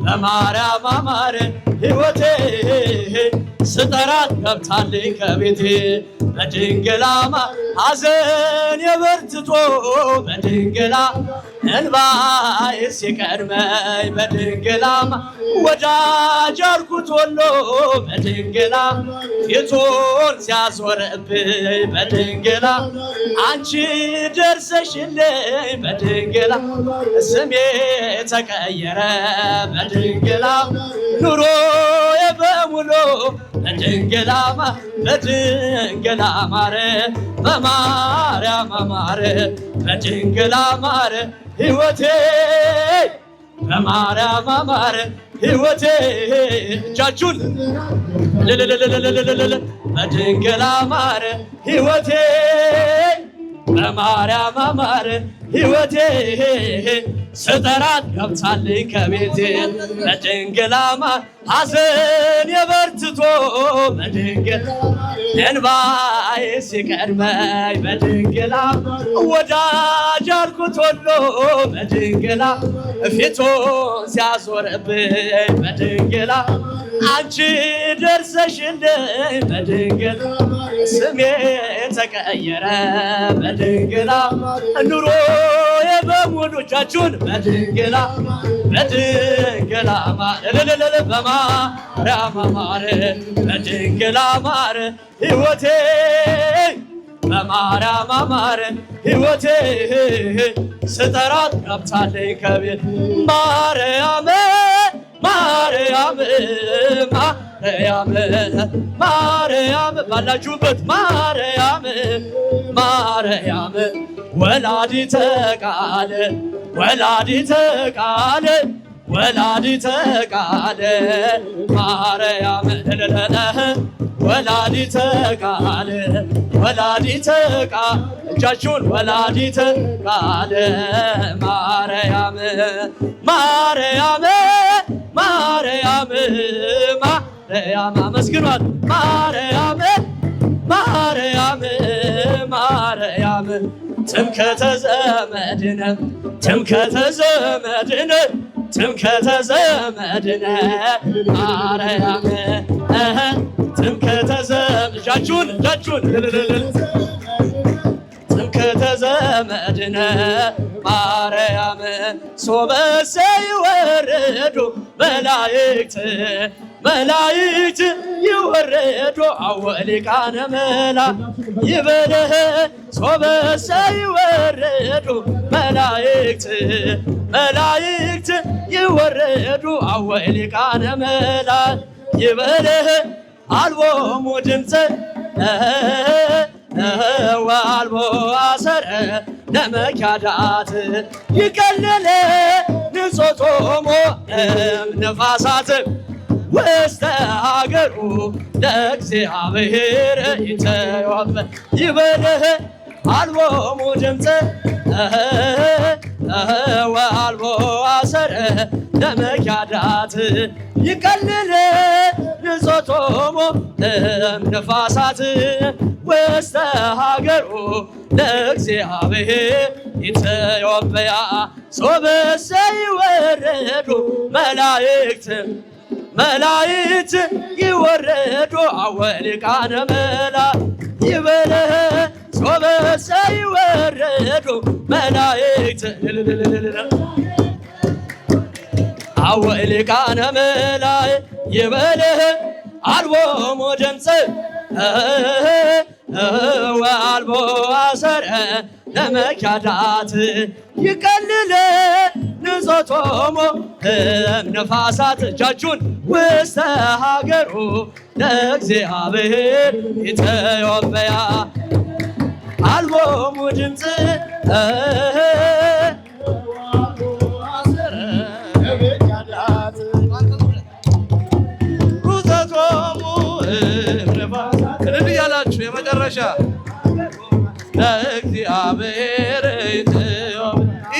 በማርያም አማረ ሕይወቴ፣ ስጠራት ገብታልኝ ከቤቴ። በድንግላማ ሐዘን የበርትቶ፣ በድንግላ እንባዬ ሲቀድመኝ፣ በድንግላማ ወዳጅ አልኩት ወሎ፣ በድንግላ ፊቱን ሲያዞርብኝ፣ በድንግላ አንቺ ደርሰሽልኝ፣ በድንግላ ስሜ ተቀየረ፣ በድንግላ ኑሮ በሙሉ በድንግላማ፣ በድንግላ ማረ፣ በማርያም አማረ፣ በድንግላ ማረ ሕይወቴ፣ በማርያም አማረ ሕይወቴ። እጃችሁን ልልልልልልልል። በድንግል አማረ ሕይወቴ፣ በማርያም አማረ ሕይወቴ፣ ስጠራት ገብታልኝ ከቤቴ። በድንግል አማረ ሐዘን የበርትቶ፣ በድንግል እንባዬ ሲቀድመኝ፣ በድንግላ ወዳጅ አልኩት ወሎ፣ በድንግላ ፊቱን ሲያዞርብኝ፣ በድንግላ አንቺ ደርሰሽልኝ፣ በድንግል ስሜ ተቀየረ፣ በድንግላ ኑሮ በሙሉ። እጃችሁን። በድንግላ፣ በድንግላ እልልልል፣ በማርያም አማረ፣ በድንግል አማረ ሕይወቴ፣ በማርያም አማረ ሕይወቴ፣ ስጠራት ገብታለኝ ከቤት። ማርያም፣ ማርያም፣ ማርያም፣ ማርያም፣ ባላችሁበት ማርያም፣ ማርያም፣ ወላዲተ ቃል፣ ወላዲተ ቃል፣ ወላዲተ ቃል፣ ማርያም እልልለ፣ ወላዲተ ቃል፣ ወላዲተ ቃል፣ እጃችሁን፣ ወላዲተ ቃል ማርያም፣ ማርያም፣ ማርያም፣ ማርያም፣ አመስግኗት። ማርያም፣ ማርያም፣ ማርያም፣ ትምክህተ ዘመድነ፣ ትምክህተ ዘመድነ፣ ትምክህተ ዘመድነ፣ ማርያም ትምክህተ ዘመ፣ እጃችሁን፣ እጃችሁን፣ ትምክህተ ዘመድነ ማርያም። ሶበሰ ይወርዱ መላእክት፣ መላእክት ይወርዱ አወሊቃነ መላ ይበልህ። ሶበሰ ይወርዱ መላእክት፣ መላእክት ይወርዱ አወሊቃነ መላ ይበልህ። አልቦሙ ድምፅ ወአልቦ አሰረ ለመኪያዳት ይቀልል ንጾቶሞ ነፋሳት ውስተ ሀገሩ ለእግዚአብሔር ይተወፈ ይበልህ። አልቦሙ ድምፅ ወአልቦ አሰረ ለመኪያዳት ይቀልል ንጾቶሞ ነፋሳት ውስተ ሀገሩ ለእግዚአብሔር ኢትዮጵያ። ሶበሰ ይወረዱ መላእክት፣ መላእክት ይወረዱ አወሊቃነ መላ ይበልህ። ሶበሰ ይወረዱ መላእክት አወሊቃነ መላእክት ይበልህ። አልቦሙ ድምፅ ወአልቦ አሰረ ለመኪያዳት ይቀልል ንጾቶሞ ነፋሳት፣ እጃችሁን፣ ውስተ ሀገሩ ለእግዚአብሔር ኢትዮጵያ። አልቦሙ ድምፅ ሩዘቶሙ እልል እያላችሁ የመጨረሻ ለእግዚአብሔር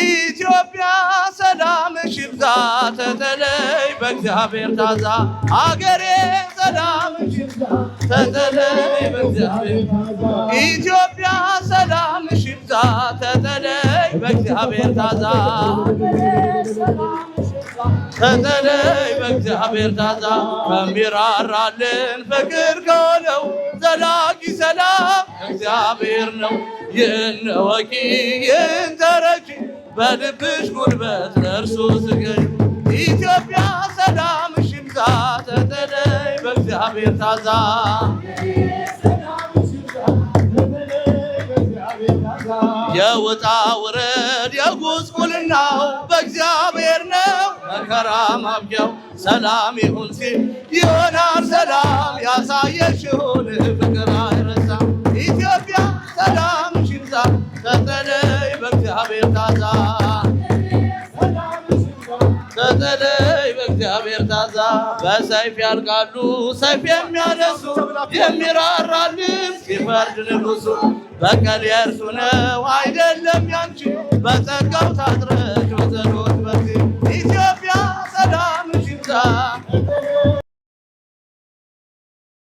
ኢትዮጵያ ሰላምሽ ይብዛ፣ ተተለይ በእግዚአብሔር ታዛ። አገሬ ሰላምሽ ይብዛ፣ ተተለይ በእግዚአብሔር። ኢትዮጵያ ሰላምሽ ይብዛ፣ ተተለይ በእግዚአብሔር ታዛ። ተጠለይ በእግዚአብሔር ታዛ። ከሚራራልን ፍቅር ከሆነው ዘላቂ ሰላም እግዚአብሔር ነው። ይህን እወቂ ይህን ተረጂ፣ በልብሽ ጉልበት ለእርሱ ስገጂ። ኢትዮጵያ ሰላምሽ ይብዛ፣ ተጠለይ በእግዚአብሔር ታዛ። የውጣ ውረድ የጉስቁልናው በእግዚአብሔር ነው መከራ ማብቂያው። ሰላም ይሁን ሲል ይሆናል ሰላም፣ ያሳየሽውን ፍቅር አይረሳም። ኢትዮጵያ ሰላምሽ ይብዛ፣ ተጠለይ በእግዚአብሔር ታዛ። ተጠለይ በእግዚአብሔር ታዛ። በሰይፍ ያልቃሉ ሰይፍ የሚያነሱ፣ የሚራራልን ሲፈርድ ንጉሱ። በቀል የእርሱ ነው አይደለም ያንቺ፣ በጸጋው ታጥረሽ